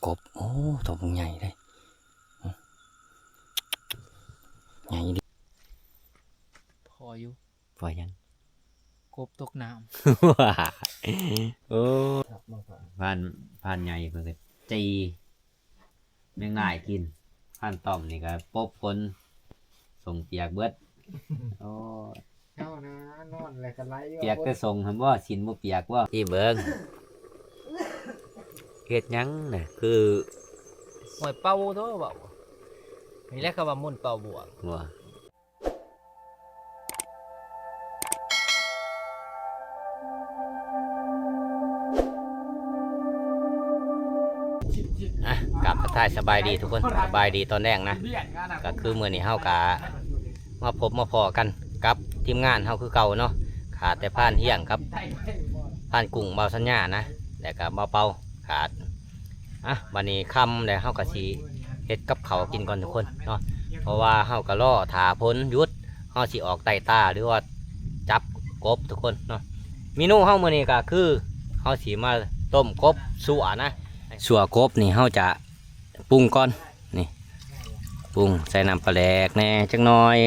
ກົບ ໂອ້ ໂຕບັກໃຫຍ່ເດ້ ໃຫຍ່ດີ ພໍຢູ່ ພໍຫຍັງ? ກົບຕົກນ້ຳ ໂອ້ ພານ ພານໃຫຍ່ເພິ່ນກໍຈີ່ ແມງລາຍກິນ ພານຕ້ອມນີ້ກໍປົບຝົນ ສົ້ງປຽກເບິດ ໂອ້ຍ ເຈົ້ານະ ນອນແລ້ວກໍໄຫຼ ປຽກແຕ່ສົ້ງຫັ້ນບໍ່ ສິ້ນບໍ່ປຽກບໍ່? ອີ່ເບິ່ງ ເຮັດຫຍັງນະ ຄື ຫ້ວຍເປົ່າໂຕເວົ້າ ນີ້ແຫຼະເຂົາວ່າມົນເປົ່າບວກ ບໍ່? ອ່ະ ກາບທັກທາຍສະບາຍດີທຸກຄົນ ສະບາຍດີຕອນແລງນະ ກໍຄືມື້ນີ້ເຮົາກະມາພົບມາພໍ້ກັນກັບທີມງານເຮົາຄືເກົ່າເນາະ ຂາດແຕ່ພານຮຽງກັບພານກຸ້ງ ບ່າວສັນຍານະ ແລ້ວກະບ່າວເປົາຂາດ ອ່ະ ບັດນີ້ຄ່ຳແລ້ວ ເຮົາກໍຊິເຮັດກັບເຂົ້າກິນກ່ອນທຸກຄົນເນາະ ເພາະວ່າເຮົາກໍລໍຖ້າຝົນຢຸດ ເຮົາຊິອອກໄຕ່ຕາ ຫຼືວ່າຈັບກົບທຸກຄົນເນາະ. ເມນູເຮົາມື້ນີ້ກໍຄື ເຮົາຊິມາຕົ້ມກົບຊົ່ວນະ ຊົ່ວກົບນີ້ເຮົາຈະປຸງກ່ອນ ນີ້ ປຸງໃສ່ນ້ຳປາແດກແດ່ຈັກໜ່ອຍ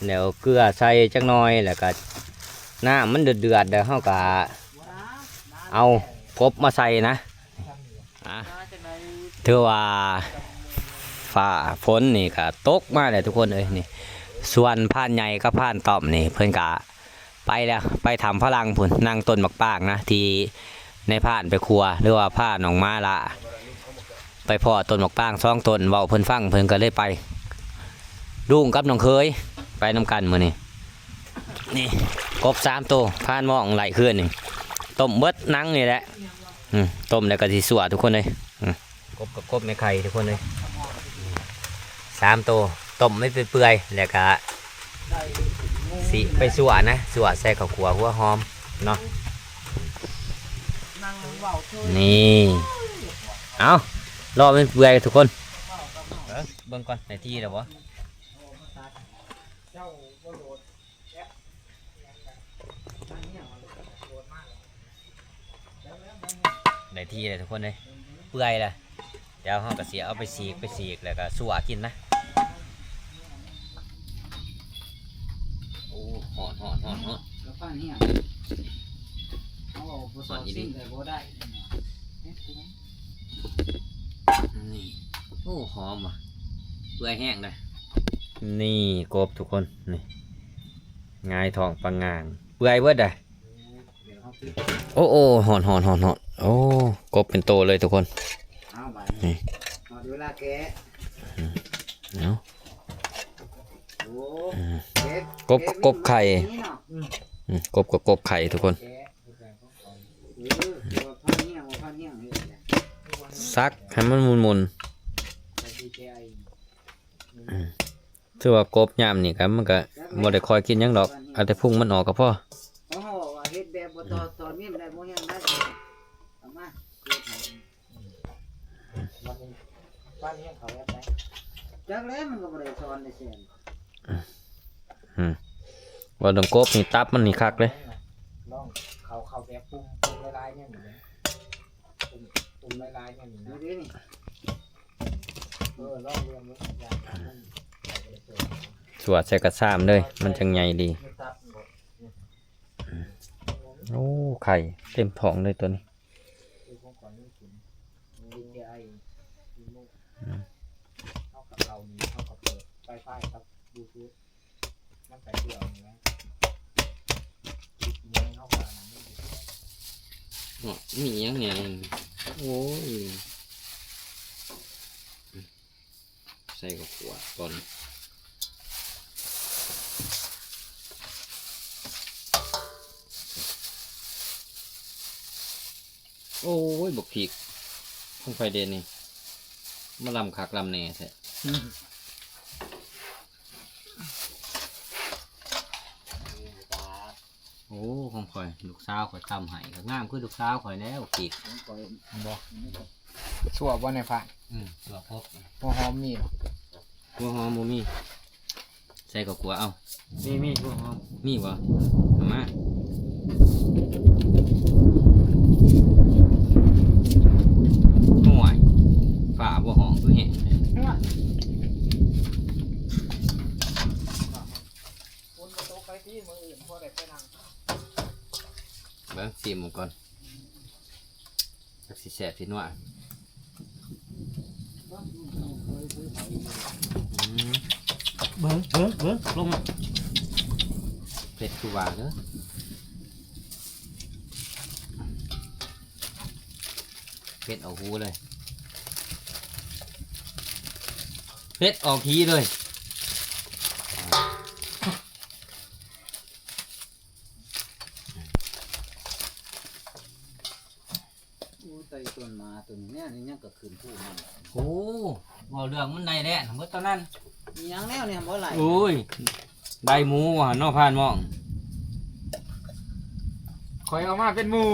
ແລ້ວເກືອໃສ່ຈັກໜ່ອຍ ແລ້ວກໍນ້ຳມັນເດືອດໆ ແລ້ວເຮົາກໍເອົາກົບມາໃສ່ນະ. ອ່ະ ຖືວ່າຟ້າຝົນນີ້ກໍຕົກມາແລ້ວທຸກຄົນເອີຍ ນີ້ ສ່ວນພານໃຫຍ່ກັບພານຕ້ອມນີ້ ເພິ່ນກໍໄປແລ້ວ ໄປຖ້ຳພະລັງພຸ້ນ ນັ່ງຕົ້ນໝາກປາງນະ ທີ່ນາຍພານໄປຄົວ ຫຼືວ່າພານ້ອງໝາຫຼ້າໄປພໍ້ຕົ້ນໝາກປາງສອງຕົ້ນ ເວົ້າເພິ່ນຟັງ ເພິ່ນກໍເລີຍໄປ ລຸງກັບນ້ອງເຂີຍໄປນຳກັນມື້ນີ້. ນີ້ ກົບສາມໂຕ ພານມອງໄລ່ຄືນນີ້ ຕົ້ມເບິດໜັງນີ້ແຫຼະ. ອືມ ຕົ້ມແລ້ວກໍຊິຊົ່ວທຸກຄົນເອີຍ. ອືມ ກົບກໍກົບແມ່ໄຂ່ທຸກຄົນເອີຍ ສາມໂຕ ຕົ້ມໃຫ້ເປື່ອຍໆ ແລ້ວກໍຊິໄປຊົ່ວນະ ຊົ່ວໃສ່ເຂົ້າຂົ້ວຫົວຫອມເນາະ. ນີ້ ເອົາ ລໍມັນເປື່ອຍທຸກຄົນ ເບິ່ງກ່ອນ ໄດ້ທີ່ແລ້ວບໍ່? ໄດ້ທີ່ແລ້ວທຸກຄົນເອີຍ ເປື່ອຍແລ້ວ ດຽວເຮົາກໍຊິເອົາໄປສີກ ໄປສີກແລ້ວກໍຊົ່ວກິນນະ. ໂອ້ ຮ້ອນໆໆໆ ກະປານແຫ້ງ ເຮົາເອົາບໍ່ຊອດຊິ້ນໄດ້ບໍ່ໄດ້. ນີ້ ໂອ້ ຫອມວ່ະ ເປື່ອຍແຮງເດ້. ນີ້ ກົບທຸກຄົນ ນີ້ ຫງາຍທ້ອງປາງງາງ ເປື່ອຍເບິດເດ້. ໂອ້ ໂອ້ ຮ້ອນໆໆໆ ໂອ້ ກົບເປັນໂຕເລີຍທຸກຄົນ. ເອົາບາດນີ້ ນີ້ ຮອດເວລາແກະ ອືມ ເອົາ ໂອ້ ອືມ ເກັບ ກົບ ເກັບ ກົບໄຂ່ ນີ້ເນາະ ອືມ ອືມ ກົບກໍກົບໄຂ່ທຸກຄົນ ແກະ ເອີ ວ່າພັນແຫ້ງ ວ່າພັນແຫ້ງເຮັດແຫຼະ ສັກໃຫ້ມັນໝຸ່ນໆ ອືມ ຖືວ່າກົບຍາມນີ້ກໍ ມັນກໍບໍ່ໄດ້ຄ່ອຍກິນຫຍັງດອກ ເອົາແຕ່ພຸງມັນອອກກໍພໍ. ເຮົາວ່າເຮັດແບບບໍ່ຕໍ່ ອືມ ຕໍ່ເນັ້ນໄດ້ບໍ່ຍັງໄດ້ ເອົາມາ ມັນ ບ້ານຮຽນເຂົາແບບໃດ ຈັກແລ້ວ ມັນກໍບໍ່ໄດ້ສອນໄດ້ແຊນ. ອືມ ວ່າຕ້ອງກົບນີ້ ຕັບມັນນີ້ຄັກເດ້ ລອງເຂົ້າ ເຂົ້າແບບປຸ້ມ ປຸ້ມຫຼາຍໆ ແນວນີ້ເດ້ ປຸ້ມ ປຸ້ມຫຼາຍໆ ແນວນີ້ນະ ນີ້ເດ້ນີ້ ເອີ ລອງເບິ່ງ ເບິ່ງ ຢ່າງ ຢ່າງມັນ ສວດໃສ່ກະຊາມເລີຍ ມັນຈັ່ງໃຫຍ່ດີ. ໂອ້ ໄຂ່ເຕັມທ້ອງເລີຍໂຕນີ້. ອືມ ເຮົາກັບເຮົານີ້ ເຮົາກໍເປີດໄວໄຟກັບບລູທູດ ມັນໄປເຊື່ອມນີ້ນະ ເຮົາກໍອັນນັ້ນ ເນາະ ມີຫຍັງແດ່ ໂອ້ຍ. ໃສ່ເຂົ້າຂົ້ວກ່ອນ ໂອ້ຍ ບັກພິກຂອງໃຜເດນີ້ ມາລຳຄັກລຳແນ່ແທ້. ໂອ້ ຂອງຂ້ອຍ ລູກສາວຂ້ອຍຕຳໃຫ້ ກໍງາມຄືລູກສາວຂ້ອຍແລ້ວ ປີກ ຂອງຂ້ອຍບໍ່ ຊົ່ວບໍ່ນາຍພານ? ອືມ ຊົ່ວຄົບ ຫົວຫອມມີບໍ່? ຫົວຫອມບໍ່ມີ ໃສ່ເຂົ້າຂົ້ວເອົາ. ມີ ມີ ຫົວຫອມ ມີບໍ່? ເອົາມາ ໂອ້ຍ ຊີມເບິ່ງກ່ອນ ຈັກຊິແຊບຊິນົວ. ອືມ ເບິ່ງ ເບິ່ງ ເບິ່ງ ລົງມາ ເຜັດຄືວ່າເດີ ເຜັດອອກຫູເລີຍ ເຜັດອອກຫູເລີຍ. ໂອ້ ໄຕ່ຕົ້ນໝາຕົວນີ້ ແນວນີ້ຍັງກະຂຶ້ນພູມັນ. ໂອ້ ເວົ້າເລື່ອງມັນໄດ້ແລ້ວ ໝົດຕອນນັ້ນ ອີຫຍັງແນວນີ້ບໍ່ໄຫຼ. ໂອ້ຍ ໄດ້ໝູວ່າເນາະ ພານໝ້ອງ ຂ້ອຍເອົາມາເປັນໝູ່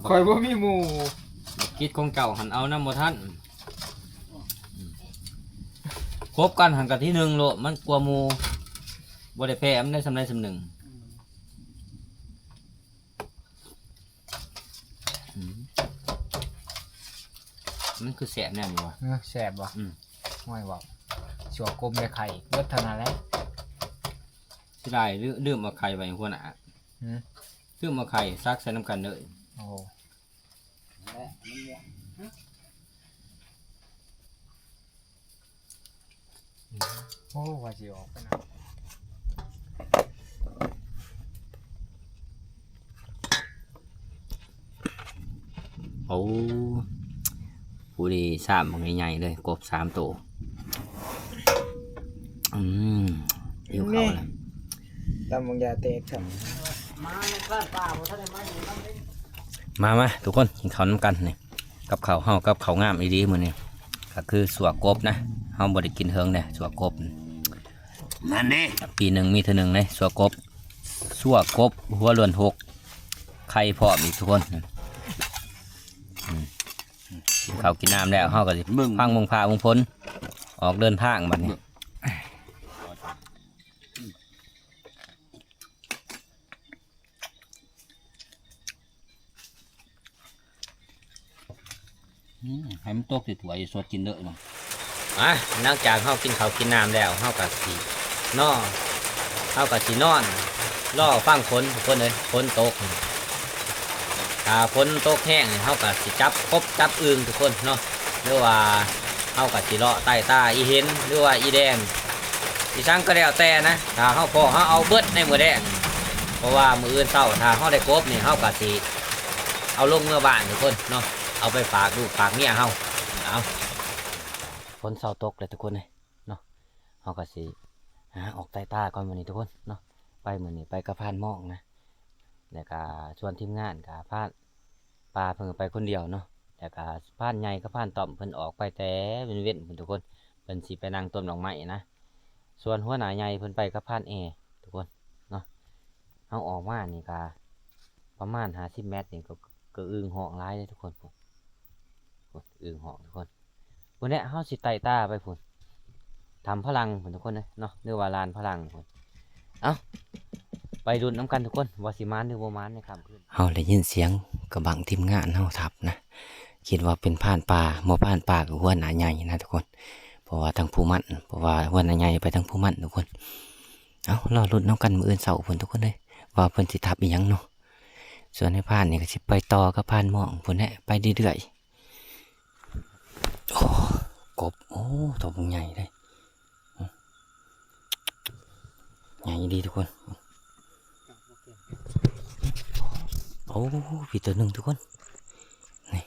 ຂ້ອຍບໍ່ມີໝູ່. ກິດຂອງເຈົ້າຫັ້ນເອົານຳບໍ່ທັນ ຄົບກັນຫັ້ນກະທີໜຶ່ງໂລດ ມັນກວ່າໝູ່ ບໍ່ໄດ້ແພ້ ມັນໄດ້ສ່ຳໃດສ່ຳໜຶ່ງ. ອືມ ມັນຄືແຊບແນວນີ້ວະ. ເອີ ແຊບບໍ່? ອືມ ຫ້ວຍ ເວົ້າ ຊົ່ວກົບໄດ້ໄຂ່ເບິດເທົ່ານັ້ນແຫຼະ. ເສຍດາຍ ລືມເອົາໄຂ່ໄວ້ໃຫ້ຫົວໜ້າ. ຫືມ? ລືມເອົາໄຂ່ສັກໃສ່ນຳກັນເລີຍ. ໂອ້ ໂອ້ ວ່າຊິອອກໄປນຳ. ໂອ້ ຜູ້ດີຊາມບັກໃຫຍ່ໆເລີຍ ກົບສາມໂຕ. ອືມ ຫິວເຂົ້າແລ້ວ ຕຳບັກຫຍ້າແຕກ. ມາ ມາ ທຸກຄົນ ກິນເຂົ້ານຳກັນນີ້. ກັບເຂົ້າເຮົາ ກັບເຂົ້າງາມອີ່ຫຼີມື້ນີ້ ກະຄືຊົ່ວກົບນະ. ເຮົາບໍ່ໄດ້ກິນເຫິງເດ້ ຊົ່ວກົບ ນັ້ນເດ້ ປີໜຶ່ງມີເທື່ອໜຶ່ງເດ້ ຊົ່ວກົບ ຊົ່ວກົບຫົວລ້ວນຫົກ ໄຂ່ພ້ອມອີກ ທຸກຄົນ. ອືມ ກິນເຂົ້າກິນນ້ຳແລ້ວ ເຮົາກະຊິຟັງເບິ່ງຟ້າເບິ່ງຝົນ ອອກເດີນທາງບັດນີ້. ອືມ ໃຫ້ມັນຕົກໃສ່ຖ້ວຍ ສົດກິນເລີຍເນາະ. ອ່ະ ຫຼັງຈາກເຮົາກິນເຂົ້າກິນນ້ຳແລ້ວ ເຮົາກະຊິນອນ ເຮົາກະຊິນອນ ລໍຟັງຝົນ ທຸກຄົນເອີຍ ຝົນຕົກ. ຖ້າຝົນຕົກແຮງນີ້ ເຮົາກະຊິຈັບກົບຈັບອຶ່ງ ທຸກຄົນເນາະ ຫຼືວ່າເຮົາກະຊິເລາະໄຕ່ຕາອີ່ເຫັນ ຫຼືວ່າອີ່ແດງ ອີ່ສັງກະແລ້ວແຕ່ນະ. ຖ້າເຮົາພໍ້ ເຮົາເອົາເບິດໃນມື້ແລງ ເພາະວ່າມື້ອື່ນເຊົ້າ ຖ້າເຮົາໄດ້ກົບນີ້ ເຮົາກະຊິ ເອົາລົງເມືອບ້ານ ທຸກຄົນເນາະ ເອົາໄປຝາກລູກຝາກເມຍເຮົາ. ເອົາ ຝົນເຊົາຕົກແລ້ວ ທຸກຄົນເອີຍເນາະ ເຮົາກະຊິຫາອອກໄຕ່ຕາກ່ອນມື້ນີ້ ທຸກຄົນເນາະ. ໄປມື້ນີ້ໄປກັບພານໝ້ອງນະ ແລ້ວກະຊວນທີມງານ ກະພານ ປາເພິ່ນກະໄປຄົນດຽວເນາະ ແລ້ວກະພານໃຫຍ່ກັບພານຕ້ອມເພິ່ນອອກໄປແຕ່ເວັນໆພຸ້ນ ທຸກຄົນ ເພິ່ນຊິໄປນັ່ງຕົ້ນດອກໄມ້ນະ. ສ່ວນຫົວໜ້າໃຫຍ່ເພິ່ນໄປກັບພານແອ ທຸກຄົນເນາະ. ເຮົາອອກມານີ້ກະປະມານຫ້າສິບແມັດນີ້ ກະ ກະອຶ່ງຮ້ອງຫຼາຍເດ້ ທຸກຄົນ. ພຸ້ນ ພຸ້ນ ອຶ່ງຮ້ອງ ທຸກຄົນ. ພຸ້ນແຫຼະ ເຮົາຊິໄຕ່ຕາໄປພຸ້ນ ຖ້ຳພະລັງພຸ້ນ ທຸກຄົນເອີຍເນາະ ຫຼືວ່າລານພະລັງພຸ້ນ. ເອົ້າ ໄປລຸ້ນນຳກັນ ທຸກຄົນ ວ່າຊິໝານຫຼືບໍ່ໝານໃນຄ່ຳຄືນ. ເຮົາໄດ້ຍິນສຽງກະບັ້ງທີມງານເຮົາທັບນະ ຄິດວ່າເປັນພານປ່າ ບໍ່ພານປ່າກະຫົວໜ້າໃຫຍ່ນະ ທຸກຄົນ ເພາະວ່າທາງພູມັນ ເພາະວ່າຫົວໜ້າໃຫຍ່ໄປທາງພູມັນ ທຸກຄົນ. ເອົ້າ ລໍລຸ້ນນຳກັນມື້ອື່ນເຊົ້າພຸ້ນ ທຸກຄົນເອີຍ ວ່າເພິ່ນຊິທັບອີ່ຫຍັງເນາະ. ສ່ວນໃນພານນີ້ກະຊິໄປຕໍ່ກັບພານໝ້ອງພຸ້ນແຫຼະ ໄປເລື້ອຍໆ. ໂອ້ ກົບ ໂອ້ ໂຕບັກໃຫຍ່ເດ້ ໃຫຍ່ອີ່ຫຼີ ທຸກຄົນ. ໂອ້ ມີໂຕໜຶ່ງ ທຸກຄົນ ນີ້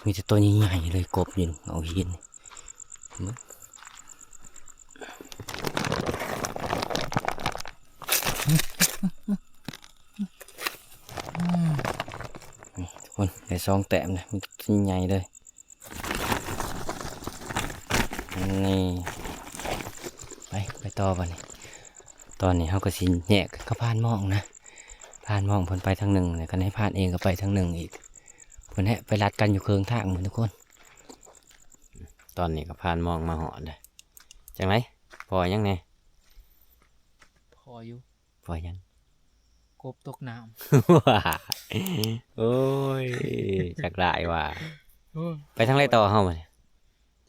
ມີແຕ່ໂຕໃຫຍ່ໆເລີຍ ກົບຢູ່ເຫງົາຫີນນີ້. ນີ້ ທຸກຄົນ ໄດ້ສອງແຕ້ມນະ ມີແຕ່ໂຕໃຫຍ່ເລີຍ. ນີ້ ໄປ ໄປຕໍ່ບັດນີ້. ຕອນນີ້ເຮົາກະຊິແຍກກັບພານໝ້ອງນະ ພານໝ້ອງເພິ່ນໄປທາງໜຶ່ງ ແລ້ວກະໃນພານເອງກະໄປທາງໜຶ່ງອີກ ເພິ່ນແຮະ ໄປລັດກັນຢູ່ເຄິ່ງທາງພຸ້ນ ທຸກຄົນ. ຕອນນີ້ກະພານໝ້ອງມາຮອດແລ້ວ. ຈັ່ງໃດ ພໍຫຍັງແດ່? ພໍຢູ່. ພໍຫຍັງ? ກົບຕົກນ້ຳ. ໂອ້ຍ ຈັກຫຼາຍວ່າ. ໂອ້ຍ ໄປທາງໃດຕໍ່ເຮົາບັດນີ້?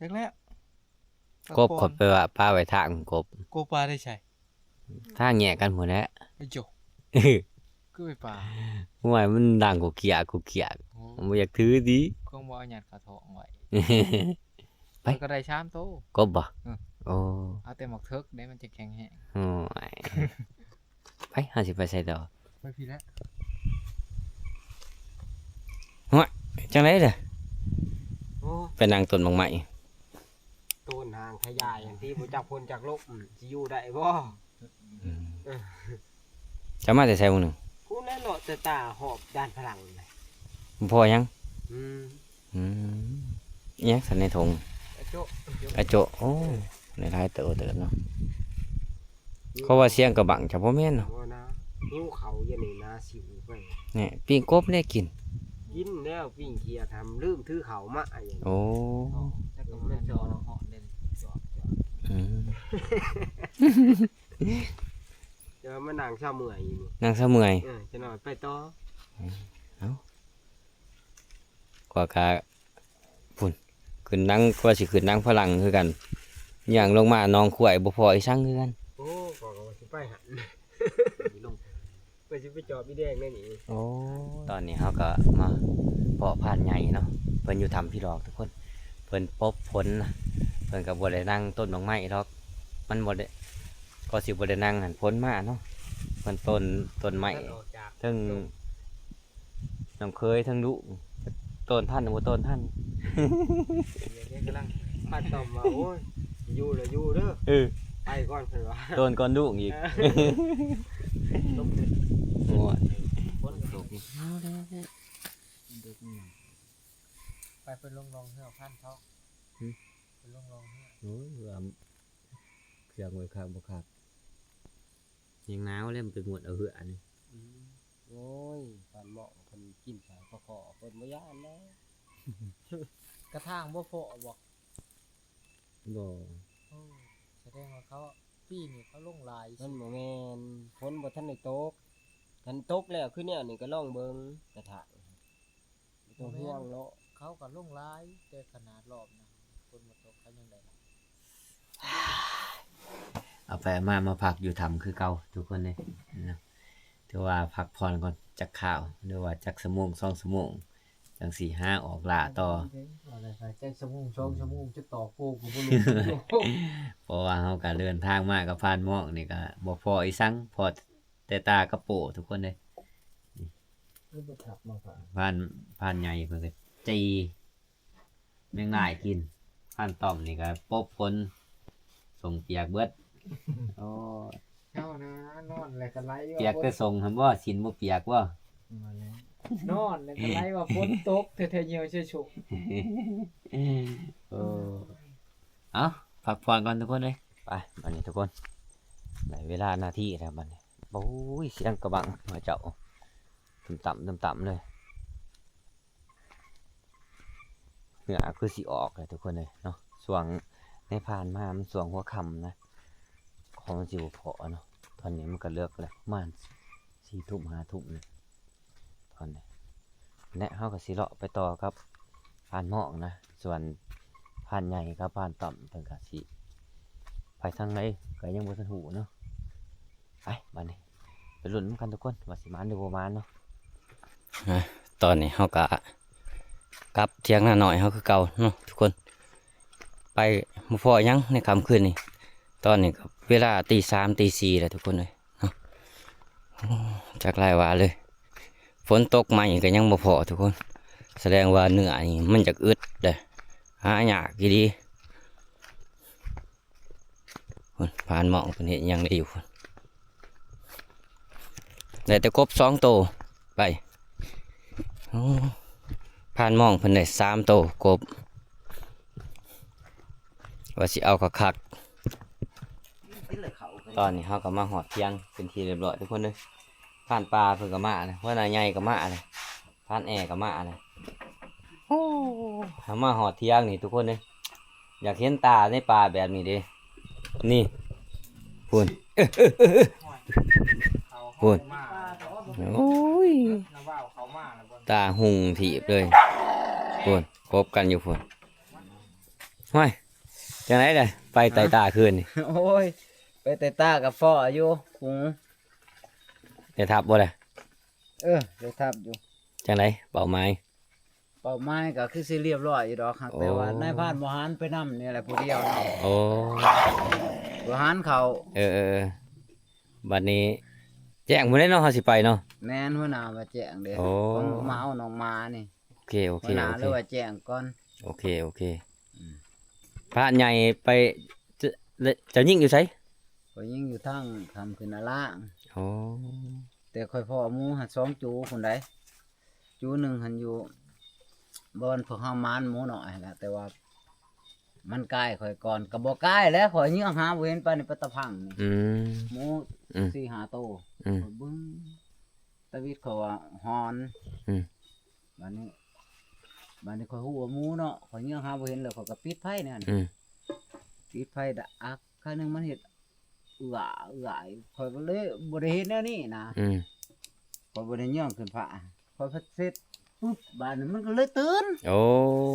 ຈັກແລ້ວ. ກົບ ຂ້ອຍໄປວ່າປະໄວ້ທາງກົບ. ກົບປະໄດ້ໃສ? ທາງແຍກກັນພຸ້ນແຫຼະ. ໂຈະ ກ ຄືໄປປ່າ. ຫ້ວຍ ມັນດັງກູກຽກກູກຽກ. ໂອ້ ບໍ່ຢາກຖືຕິ ຄົງບໍ່ເອົາຍັດເຂົ້າທ້ອງໄວ້. ໄປ ຂ້ອຍກໍໄດ້ສາມໂຕ. ກົບບໍ່? ເອີ ໂອ້ ເອົາແຕ່ໝາກເຖິກເດ້ ມັນຈະແຂງແຮງ. ໂອ້ຍ ໄປ ເຮົາຊິໄປໃສຕໍ່? ໄປພີ້ແຫຼະ. ໂອ້ຍ ຈັ່ງໃດເດີ້? ໂອ້ ໄປນັ່ງຕົ້ນໝາກໄມ້ ໂຕນຫາງຂະຫຍາຍຫັ້ນຕິ ບໍ່ຈັກຝົນຈັກລົມ ຊິຢູ່ໄດ້ບໍ່? ອືມ ເຈົ້າມາແຕ່ໃສມື້ໜຶ່ງ? ພຸ້ນແຫຼະ ເລາະແຕ່ຕາຮອບດ່ານພະລັງ. ບໍ່ພໍຫຍັງ? ອືມ ອືມ ອີຫຍັງຊັ້ນໃນຖົງ? ອາໂຈະ ອາໂຈະ. ໂອ້ ໄດ້ຫຼາຍເຕີບເຕີບເນາະ. ເຂົາວ່າສຽງກະບັງ ຈະບໍ່ແມ່ນເນາະ? ບໍ່ນະ ຫິວເຂົ້າຢູ່ນີ້ນະ ຊິວໄປ. ນີ້ ປີ້ງກົບແດ່ກິນ. ກິນແລ້ວ ປີ້ງຂຽດ ທຳລືມຖືເຂົ້າມາ. ໂອ້ ຈັກກະແມ່ນຈອກ ຮ້ອນເດ້ ຈອກ ຈອກ. ອືມ ຈະມານັ່ງຊາເມື່ອຍຢູ່ນີ້ ນັ່ງຊາເມື່ອຍ. ເອີ ຈັກໜ້ອຍໄປຕໍ່. ເອົ້າ ກວ່າກະ ພຸ້ນ ຂຶ້ນນັ່ງ ກວ່າຊິຂຶ້ນນັ່ງພະລັງຄືກັນ ຍ່າງລົງມາໜອງຄວາຍບໍ່ພໍອີສັງຄືກັນ. ໂອ້ ຂ້ອຍກໍວ່າຊິໄປຫັ້ນ ຂ້ອຍຊິໄປຈອບອີແດງແນວນີ້. ໂອ້ ຕອນນີ້ເຮົາກໍມາພໍ້ພານໃຫຍ່ເນາະ ເພິ່ນຢູ່ຖ້ຳຜີຫຼອກທຸກຄົນ. ເພິ່ນປົບຝົນນະ ເພິ່ນກໍບໍ່ໄດ້ນັ່ງຕົ້ນໝາກໄມ້ດອກ ມັນບໍ່ໄດ້ ກໍຊິບໍ່ໄດ້ນັ່ງຫັ້ນ ຝົນມາເນາະ. ເພິ່ນຕົ້ນ ຕົ້ນໄມ້ ເທິງ ນ້ອງເຂີຍທັງດຸ ໂຕນທັນບໍ່ໂຕນທັນ. ກຳລັງພັດຕອມວ່າ ໂອ້ຍ ຢູ່ລະຢູ່ເດີ ເອີ ໄປກ່ອນເພິ່ນວ່າ ໂຕນກ່ອນດຸອີກ. ໂອ້ຍ ຝົນຕົກ. ໄປ ເພິ່ນລົງລ່ອງເຮືອພັນທອງ. ຫຶ? ເພິ່ນລົງລ່ອງເຮືອ. ໂອ້ຍ ວ່າເຄື່ອງໄວ້ຄັກບໍ່ຄັກ. ຍັງໜາວແລ້ວ ມັນໄປໝົດເອົາເຮືອນີ້. ອືມ ໂອ້ຍ ປານໝໍ້ເພິ່ນກິນສາຍປາຄໍ່ ເພິ່ນບໍ່ຢ້ານແລ້ວ. ກະຖາງບໍ່ເພາະບໍ່? ບໍ່. ໂອ້ ສະແດງວ່າເຂົາ ປີນີ້ເຂົາລົງຫຼາຍ. ມັນບໍ່ແມ່ນ ຝົນບໍ່ທັນໄດ້ຕົກ ຄັນຕົກແລ້ວຄືແນວນີ້ກໍລອງເບິ່ງກະຖາງ. ບໍ່ຕ້ອງຫ່ວງເນາະ ເຂົາກໍລົງຫຼາຍ ແຕ່ຂະໜາດລອບນະ ຝົນບໍ່ຕົກເຂົາຍັງໄດ້ຫຼາຍ. ເອົາໄປເອົາມາ ມາພັກຢູ່ຖ້ຳຄືເກົ່າທຸກຄົນເດ້ເນາະ. ຖືວ່າພັກຜ່ອນກ່ອນຈັກຄາວ ຫຼືວ່າຈັກຊົ່ວໂມງສອງຊົ່ວໂມງ ຈັ່ງຊິຫາອອກລ່າຕໍ່. ຈັກຊົ່ວໂມງສອງຊົ່ວໂມງ ຈະຕໍ່ໂກກໍບໍ່ຮູ້ ເພາະວ່າເຮົາກໍເດີນທາງມາກັບພານໝອກນີ້ກໍບໍ່ພໍອີສັງ ພໍແຕ່ຕາກັບໂປ້ທຸກຄົນເດ້. ນີ້ ຄືບໍ່ທັບມາ ພານ ພານໃຫຍ່ເພິ່ນກໍຈີ່ແມງລາຍກິນ ພານຕ້ອມນີ້ກໍປົບຝົນ ສົ້ງປຽກເບິດ. ໂອ້ ເຈົ້ານະ ນອນແລ້ວກໍໄຫຼວ່າ ປຽກແຕ່ສົ້ງຫັ້ນບໍ່ ສິ້ນບໍ່ປຽກບໍ່? ນອນແລ້ວກໍໄຫຼວ່າຝົນຕົກແທ້ໆ ຍ່ຽວເຊໂຊ. ໂອ້ ເອົາ ພັກຜ່ອນກ່ອນທຸກຄົນເອີຍ. ໄປ ບັດນີ້ທຸກຄົນ ໄດ້ເວລາໜ້າທີ່ແລ້ວບັດນີ້. ໂອ້ຍ ສຽງກະບັງເຂົາເຈົ້າ ຕຶ້ມຕ່ຳ ຕຶ້ມຕ່ຳເລີຍ. ເຫື່ອຄືຊິອອກແລ້ວທຸກຄົນເອີຍເນາະ. ຊ່ວງໃນຜ່ານມາມັນຊ່ວງຫົວຄ່ຳນະ ຂອງມັນຊິບໍ່ພໍເນາະ. ຕອນນີ້ມັນກໍເລິກແລ້ວ ປະມານສີ່ທຸ່ມຫ້າທຸ່ມແລ້ວຕອນນີ້. ແລະ ເຮົາກໍຊິເລາະໄປຕໍ່ກັບພານໝອກນະ ສ່ວນພານໃຫຍ່ກັບພານຕ່ອມເພິ່ນກໍຊິໄປທາງໃດກໍຍັງບໍ່ທັນຮູ້ເນາະ. ໄປ ບັດນີ້ໄປລຸ້ນນຳກັນທຸກຄົນ ວ່າຊິໝານຫຼືບໍ່ໝານເນາະ. ອາ ຕອນນີ້ເຮົາກະກັບຖຽງນານ້ອຍເຮົາຄືເກົ່າເນາະທຸກຄົນ. ໄປບໍ່ພໍຫຍັງໃນຄ່ຳຄືນນີ້. ຕອນນີ້ກໍເວລາຕີສາມຕີສີ່ແລ້ວທຸກຄົນເອີຍເນາະ. ໂອ້ ຈັກຫຼາຍວ່າເລີຍ ຝົນຕົກໃໝ່ກໍຍັງບໍ່ພໍທຸກຄົນ. ສະແດງວ່າເນື້ອນີ້ມັນຢາກອຶດເດ້ ຫາຍາກອີ່ຫຼີ. ພຸ້ນ ພານໝອກເພິ່ນເຮັດຫຍັງໄດ້ຢູ່ພຸ້ນ. ໄດ້ແຕ່ກົບສອງໂຕໄປ. ໂອ້ ພານໝອກເພິ່ນໄດ້ສາມໂຕກົບ ວ່າຊິເອົາຄັກໆ. ຕອນນີ້ເຮົາກໍມາຮອດຖຽງເປັນທີ່ຮຽບຮ້ອຍທຸກຄົນເດີ. ພານປ່າເພິ່ນກໍມາແລ້ວ ຫົວໜ້າໃຫຍ່ກໍມາແລ້ວ ພານແອກໍມາແລ້ວ. ໂອ້ ເຮົາມາຮອດຖຽງນີ້ທຸກຄົນເອີຍ ຢາກເຫັນຕາໃນປ່າແບບນີ້ເດ້. ນີ້ ພຸ້ນ ພຸ້ນ ໂອ້ຍ ຕາຫຸ່ງຖີບເລີຍ. ພຸ້ນ ກົບກັນຢູ່ພຸ້ນ. ຫ້ວຍ ຈັ່ງໃດລະ ໄປໄຕ່ຕາຄືນນີ້? ໂອ້ຍ ໄປໄຕ່ຕາກໍພໍ້ຢູ່ ຫຸງ ໄດ້ທັບບໍ່ລະ? ເອີ ໄດ້ທັບຢູ່. ຈັ່ງໃດເປົ້າໝາຍ? ເປົ້າໝາຍກໍຄືຊິລຽບຮ້ອຍຢູ່ດອກ ຫາກແຕ່ວ່າ ໂອ້ ນາຍພານບໍ່ຫັນໄປນຳນີ້ແຫຼະຜູ້ດຽວເນາະ. ໂອ້ ບໍ່ຫັນເຂົ້າ. ເອີໆໆ ບັດນີ້ແຈ້ງພຸ້ນເດ້ເນາະ ເຮົາຊິໄປເນາະ. ແມ່ນ ຫົວໜ້າວ່າແຈ້ງເດ້. ໂອ້ ຂອງມາເອົານ້ອງໝານີ້. ໂອເຄ ໂອເຄ ຫົວໜ້າ ໂອເຄ ເລີຍວ່າແຈ້ງກ່ອນ. ໂອເຄ ໂອເຄ. ອືມ ພານໃຫຍ່ໄປ ເຈົ້າ ເຈົ້າຍິງຢູ່ໃສ? ຂ້ອຍຍິງຢູ່ທາງຂ້າມຂຶ້ນນາລາງ. ໂອ້ ແຕ່ຂ້ອຍພໍ້ໝູຫັ້ນສອງຈູພຸ້ນໃດ໋. ຈູໜຶ່ງຫັ້ນຢູ່ບ່ອນພວກເຮົາໝານໝູນ້ອຍຫັ້ນລະ ແຕ່ວ່າມັນກາຍຂ້ອຍກ່ອນ ກໍບໍ່ກາຍແຫຼະ ຂ້ອຍເຍືອງຫາບໍ່ເຫັນປານນີ້ ໄປຕະພັງນີ້. ອືມ ໝູ ອືມ ສີ່ຫ້າໂຕ. ອືມ ຂ້ອຍເບິ່ງ ຕາວິດເຂົາວ່າຫອນ. ອືມ ບາດນີ້ ບາດນີ້ຂ້ອຍຮູ້ວ່າໝູເນາະ ຂ້ອຍເຍືອງຫາບໍ່ເຫັນ ແລ້ວຂ້ອຍກໍປິດໄຟແນວນີ້. ອືມ ປິດໄຟດະອັກ ຄາວໜຶ່ງມັນເຮັດ ເອື້ອ ເອື້ອ ຂ້ອຍກໍເລີຍບໍ່ໄດ້ເຮັດແນວນີ້ນະ. ອືມ ຂ້ອຍບໍ່ໄດ້ເຍືອງຂຶ້ນຟ້າ ຂ້ອຍພັດເຊັດປຶບ ບາດນີ້ມັນກໍເລີຍຕື່ນ. ໂອ້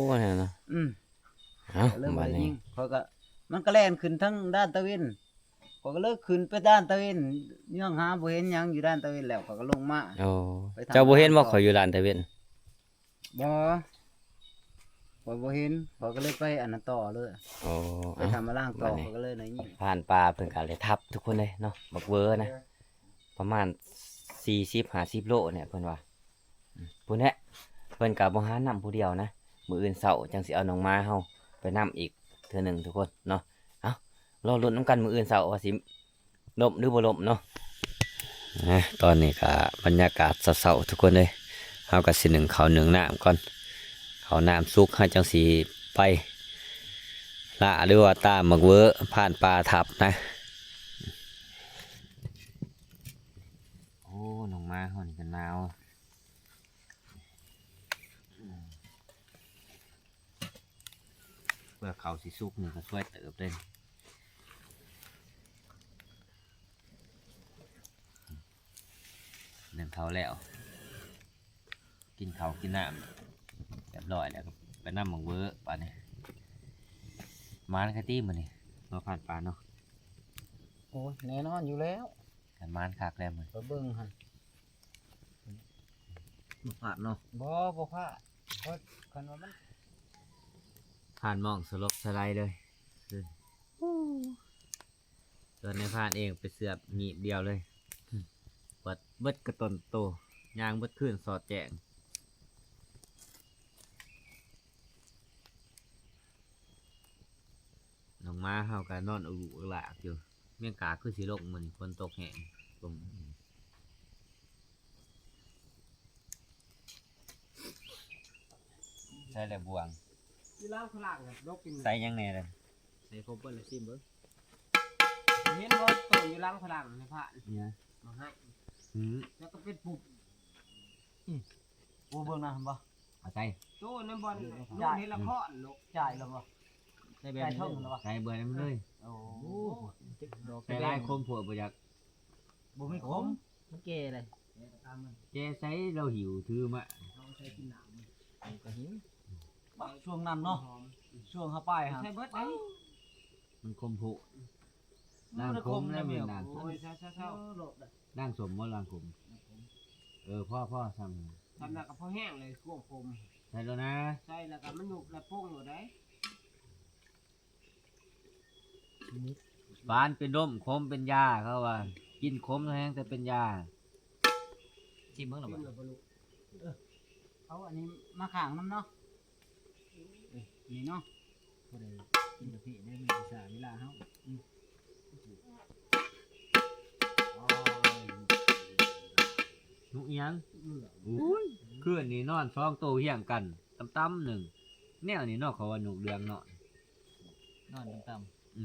ແມ່ນເນາະ. ອືມ ເອົ້າ ກໍເລີຍບໍ່ໄດ້ຍິງ ບາດນີ້ ຂ້ອຍກໍ ມັນກໍແລ່ນຂຶ້ນທາງດ້ານຕາເວັນ ຂ້ອຍກໍເລີຍຂຶ້ນໄປດ້ານຕາເວັນ ເຍືອງຫາບໍ່ເຫັນຫຍັງຢູ່ດ້ານຕາເວັນ ແລ້ວຂ້ອຍກໍລົງມາ. ໂອ້ ໄປທຳ ເຈົ້າບໍ່ເຫັນບໍ່ ລາງຕໍ່ ຂ້ອຍຢູ່ດ້ານຕາເວັນ? ບໍ່ ຂ້ອຍບໍ່ເຫັນ ຂ້ອຍກໍເລີຍໄປອັນນັ້ນຕໍ່ເລີຍ. ໂອ້ ໄປທຳມາລ້າງຕໍ່ ເອົ້າ ຂ້ອຍກໍເລີຍໄດ້ຍິນ. ຜ່ານປ່າເພິ່ນກໍໄດ້ທັບທຸກຄົນເລີຍເນາະ ບັກເວີນະ ປະມານສີ່ສິບຫ້າສິບໂລນີ້ເພິ່ນວ່າ. ອືມ ພຸ້ນແຫຼະ ເພິ່ນກໍບໍ່ຫານຳຜູ້ດຽວນະ ມື້ອື່ນເຊົ້າຈັ່ງຊິເອົານ້ອງໝາເຮົາໄປນຳອີກເທື່ອໜຶ່ງທຸກຄົນເນາະ. ເອົ້າ ລໍລຸ້ນນຳກັນມື້ອື່ນເຊົ້າວ່າຊິ ລົມຫຼືບໍ່ລົມເນາະ. ນະ ຕອນນີ້ກະບັນຍາກາດເຊົ້າໆ ທຸກຄົນເອີຍ ເຮົາກະຊິໜຶ້ງເຂົ້າໜຶ້ງນ້ຳກ່ອນ ເຂົ້ານ້ຳສຸກເຮົາຈັ່ງຊິໄປລ່າ ຫຼືວ່າຕາມບັກເວີຜ່ານປ່າທັບນະ. ໂອ້ ນ້ອງໝາເຮົານີ້ກະໜາວ. ເພື່ອເຂົ້າຊິສຸກນີ້ກໍຊ່ວຍເຕີບເດ້ ໜຶ້ງເຂົ້າແລ້ວ ກິນເຂົ້າກິນນ້ຳຮຽບຮ້ອຍແລ້ວ ກໍໄປນຳບັກເວີບາດນີ້. ໝານຄັກຕິມື້ນີ້ ມາຜ່ານປ່າເນາະ. ໂອ້ຍ ແນ່ນອນຢູ່ແລ້ວ ຄັນໝານຄັກແລ້ວມື້ ໄປເບິ່ງຫັ້ນ ບໍ່ພາດເນາະ. ບໍ່ ບໍ່ພາດ ເພາະຄັນວ່າມັນ ຜ່ານໝ່ອງສະຫຼົບສະໄລເລີຍ. ສ່ວນນາຍພານເອງໄປເສືອບຫຍິບດຽວເລີຍ ເບິດ ເບິດກະຕົນໂຕ ຍ່າງເບິດຄືນສອດແຈ້ງ. ນ້ອງໝາເຮົາກໍນອນອຸລຸອາລາກຢູ່. ແມງກາຄືຊິລົງມື້ນີ້ ຝົນຕົກແຮງ. ໃສ່ແລ້ວບ່ວງ ຢູ່ຫຼັງພະລັງນະ ດົກກິນ ໃສ່ຫຍັງແດ່ລະ? ໃສ່ຄົບເບິດລະ ຊີມເບິ່ງ. ເຫັນບໍ່ ຕົ້ນຢູ່ຫຼັງພະລັງນະພະ ນີ້ນະ ມາໃຫ້ ອື ແລ້ວກໍເປັນປຸບ. ອື ໂອ້ ເບິ່ງນະ ເຫັນບໍ່? ເອົາໃສ່ ໂຕນັ້ນບ່ອນ ລູກເຫັນລະຄອນລູກ ຈ່າຍແລ້ວບໍ່? ໃສ່ແບບນີ້ເລີຍ ໃສ່ເບີນັ້ນເລີຍ. ໂອ້ ໃສ່ຫຼາຍຄົມໂພດ ບໍ່ຢາກ ບໍ່ມີຄົມ ມັນແກ່ເລີຍ. ແກ່ໃສ ລາວຫິວຖືມາ ເຮົາໃສ່ກິນນ້ຳ ກໍຫິວ. ບັກ ຊ່ວງນັ້ນເນາະ ຊ່ວງເຮົາໄປຫັ້ນ ໃສ່ເບິດໄດ໋ ມັນຄົມໂພດ. ລ້າງຂົມແລ້ວແມ່ນນະ. ໂອ້ຍ ເຊົາໆໆ ລ້າງສົມບໍ່ ລ້າງຂົມ? ເອີ ພໍໆ ຊ່ຳ ຊ່ຳນັ້ນກໍພໍແຫ້ງເລີຍ ຄວາມຂົມ. ໃສ່ໂລດນະ ໃສ່ແລ້ວກໍມັນຍຸບແລ້ວປົງໂລດໄດ໋. ຫວານເປັນລົມ ຂົມເປັນຢາ ເຂົາວ່າ ກິນຂົມແຮງແຕ່ເປັນຢາ. ຊີມເບິ່ງລະບໍ່? ເອີ ເອົາອັນນີ້ມາຂ້າງນຳເນາະ. ເອີ ນີ້ເນາະ ບໍ່ໄດ້ກິນກາເຟເດ້ ມັນຊິຊ້າເວລາເຮົາ. ອື ນຸກອີ່ຫຍັງ? ໂອ້ຍ ຄືນນີ້ນອນສອງໂຕຮຽງກັນ ຕ່ຳໆ ໜຶ່ງ ແນວນີ້ເນາະ ເຂົາວ່ານົກເຫຼືອງເນາະ ນອນຕ່ຳໆ. ອື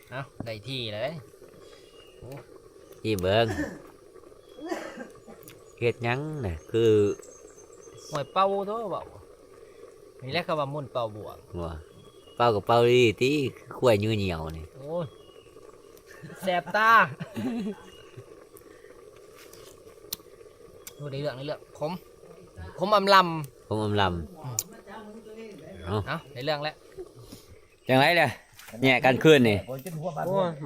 ເອົ້າ ໄດ້ທີ່ແລ້ວເດ້. ໂອ້ ທີ່ເບິ່ງ ເຮັດຫຍັງນະ ຄື ຫ້ວຍ ເປົ່າໂຕເວົ້າ ນີ້ແຫຼະເຂົາວ່າມົນເປົ່າບວກ. ບໍ່ ເປົ່າກໍເປົ່າດີຕິ ຄືຄວາຍຍືນຫຍັງນີ້. ໂອ້ຍ ແສບຕາ. ໂອ້ ໄດ້ເລື່ອງ ໄດ້ເລື່ອງ ຂົມ ຂົມອຳລຳ ຂົມອຳລຳ. ເອົ້າ ເອົ້າ ໄດ້ເລື່ອງແລ້ວ. ຈັ່ງໃດລະ ແຍກກັນຄືນນີ້? ໂອ້ຍ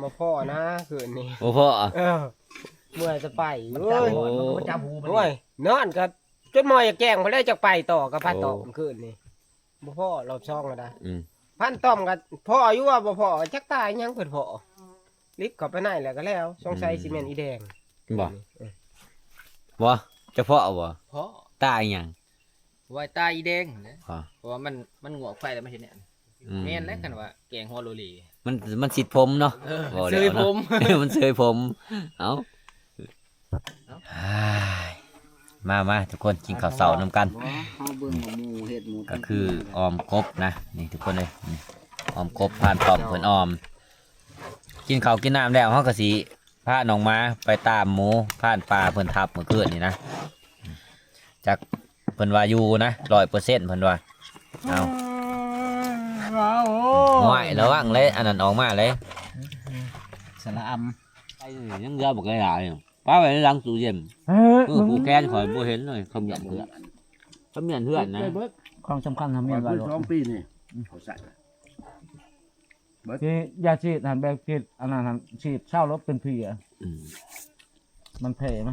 ບໍ່ພໍ້ນະ ຄືນນີ້ ບໍ່ພໍ້. ເອີ เมื่อยจะไป มันจับหัว มันก็บ่จับหูมัน โอ้ย นอนก็จนหมออยากแจ้งพอแล้วจักไปต่อกับพระตอม โอ้ คืนนี้ บ่พอรอบสองแล้วนะ อืม พันตอมก็พออยู่ว่าบ่พอ จักตายหยังเพิ่นพอ ลิฟต์เข้าไปในแล้วก็แล้ว สงสัยสิแม่นอีแดง บ่ เออ บ่ จะพอบ่ พอ ตายหยัง ว่าตายอีแดงนะ อ๋อ เพราะว่ามัน มันงวกไฟแล้วมันเห็นเนี่ย อืม แม่นแล้วคันว่าแกงหัวโลเล มัน มันสิทธิ์ผมเนาะ เออ เว้าแล้วเนาะ เสยผม มันเสยผม เอ้า เอ้า มา มา ทุกคนกินข้าวเช้านำกัน เฮาเบิ่งว่าหมู่เฮ็ดหมู่ ก็คือออมกบนะ นี่ทุกคนเอ้ย นี่ ออมกบ พรานตอมเพิ่นออม กินข้าวกินน้ำแล้ว เฮาก็สิพาน้องหมาไปตามหมูพรานป่าเพิ่นทับมื้อคืนนี่นะ จักเพิ่นว่าอยู่นะ ร้อยเปอร์เซ็นต์ เพิ่นว่า เอา โอ้ย ระวังเลย อันนั้นออกมาเลย สระอำ ไอ้นี่ยังเหลือบักหลายๆ อยู่ ปะไว้ในหลังตู้เย็น เออ เออ มึง ผูกแขนข่อยบ่เห็นเลย เขมี้ยนเฮือน เขมี้ยนเฮือนนะ ของสำคัญเขมี้ยนไว้ สองปีนี่ เขาใส่ เบิด ที่ยาฉีดหั่น แบบฉีดอันนั้นหั่น ฉีดเช้าแล้วเป็นเพลีย อืม มันแผ่ มั